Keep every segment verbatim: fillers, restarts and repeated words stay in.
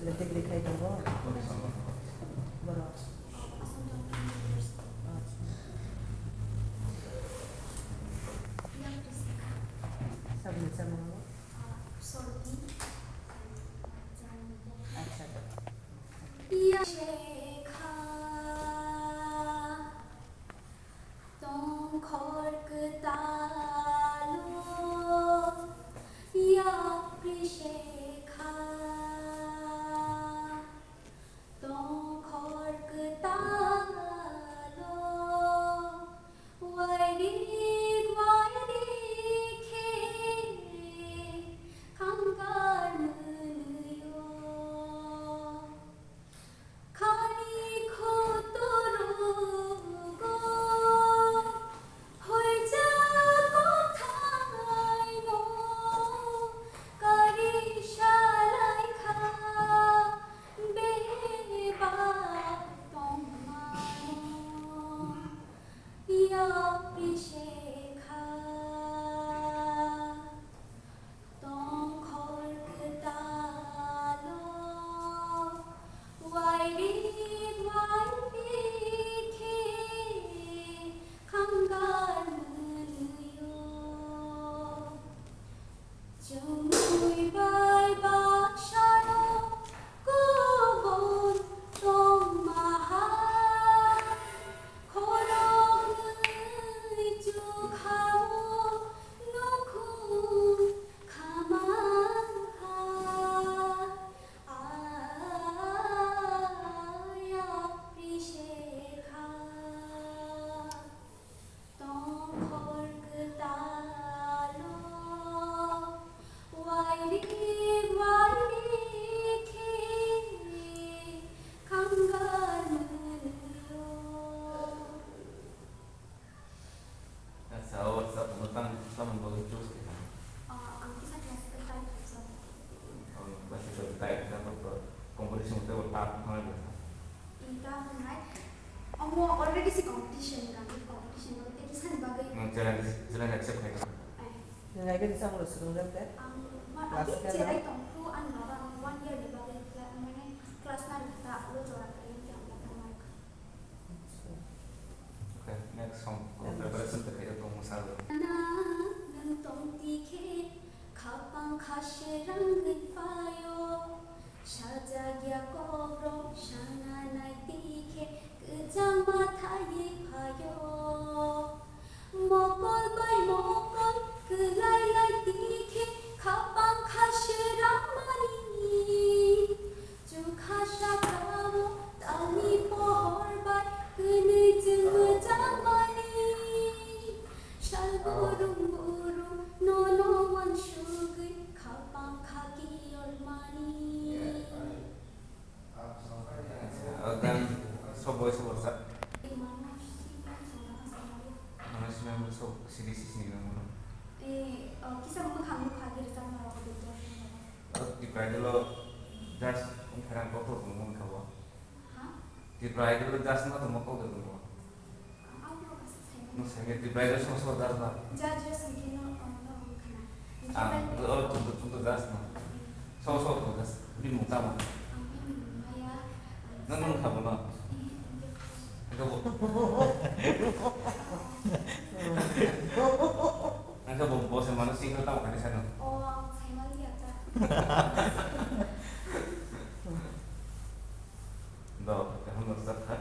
Degree khai tongo. Borok. Sabni chamung. Acha. Tongkhor kwtalo yapri sekha. Tongkhor kwtalo wairik wairik khe khangkar mwnwio. Khani khotorogo hoijak kothaino kari salaikha bebak tongmano yapri sekha. Tongkhor kwtalo wairik wairik khe khangkar mwnwio. Chumui bai baksano kobon tongmaha. Khoroknwi chukhao nukhung khamaha, ayapri sekha. Tongkhor kwtalo wairik wairik khe khangkar mwnwio. Acha, o whatsapp no tang, tamoni bagwi choose khe kha? Ah, ang kisa classical type khe kha. Ang classical type khe kha, to competition tei bo tough wngkha na kha? Tough wngnai. Omo already si competition wngkha, competition no tei kisa ni bagwi. Nwng challenge, challenge accept khai kha? Ai. Nwng ai khe kisa swrwngjak de? Ang ma, ang classical cherai no? Tong phuru ani baba ang one year ni bagwi cla-, mane class nine ta ulo jora khe ang ta tongmani kha. Okay, next song. Preparation ta khaijak tongo salo. Nana, nwng tong tikhe, khapang kha se rangwi phaio. Sajagya kokrok sana nai tikhe, kwchangma thaiwi phaio. Mokol bai mokol kwlai lai tikhe, khapang kha se rangmani. Chukha sakao talni pohor bai kwnwi chwng mwchangmani. Sal burung burung nono uansugwi khapang kha kiyormani. O gan sobo sobo sa. Mano sinai mo so sidi sisni mo. Eh, oh, kisa mwkhang mwkhang di rwchapna rok. O Tipra Idol o judge wngkha rang kotor tongmani kha bo. Ha? Tipra Idol o judge ma tongma kotor tongmo. Ang abo rok asa sai mano. Nwng sai khe Tipra Idol song song judge ba? Judge o song khe no, oh, no wngkha na. Ang, o, chwng to, chwng to judge no. Hmm. Song song to judge. Bini mung tamo? Ang bini mung maya, ang. Nwng nwng kha bo no? Eh, ang. Ito bo. Ang kha bo, bo se mano sing no tamo kani sano. Oh, ang sai mali ya ta. Do, kaham no jat kha.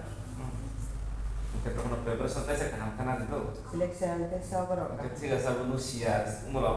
Hwnkhe tokno preparation kaisa kaham khana di do. Selection tei sa borok. Hwnkhe thik asa bo no siya, umura.